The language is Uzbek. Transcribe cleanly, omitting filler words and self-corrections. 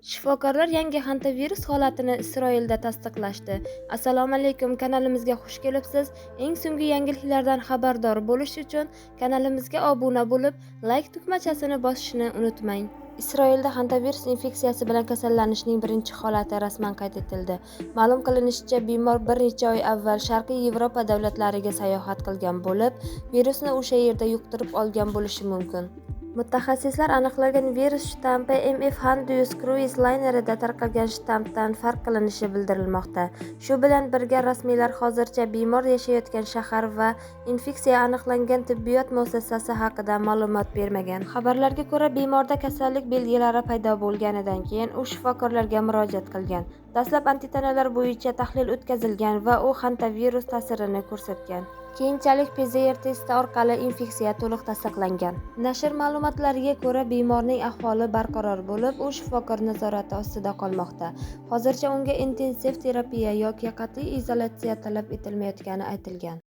Shifokorlar yangi hantavirus holatini Isroilda tasdiqlashdi. Assalomu alaykum, kanalimizga xush kelibsiz. Eng so'nggi yangiliklardan xabardor bo'lish uchun kanalimizga obuna bo'lib, like tugmachasini bosishni unutmang. Isroilda hantavirus infeksiyasi bilan kasallanishning birinchi holati rasman qayd etildi. Ma'lum qilinishicha, bemor bir necha oy avval Sharqiy Yevropa davlatlariga sayohat qilgan bo'lib, virusni o'sha yerda yuqtirib olgan bo'lishi mumkin. Mutaxassislar aniqlagan virus shtampi MF Hondius kruiz laynerida tarqalgan shtammdan farq qilinishi bildirilmoqda. Shu bilan birga rasmiylar hozircha bemor yashayotgan shahar va infeksiya aniqlangan tibbiyot muassasasi haqida ma'lumot bermagan. Xabarlarga ko'ra, bemorda kasallik belgilari paydo bo'lganidan keyin u shifokorlarga murojaat qilgan. Dastlab antitanalar bo'yicha tahlil o'tkazilgan va u hantavirus ta'sirini ko'rsatgan. Keyinchalik PCR testi orqali infeksiya to'liq tasdiqlangan. Nashr ma'lumotlariga ko'ra, bemorning ahvoli barqaror bo'lib, u shifokor nazorati ostida qolmoqda. Hozircha unga intensiv terapiya yoki qat'iy izolyatsiya talab etilmayotgani aytilgan.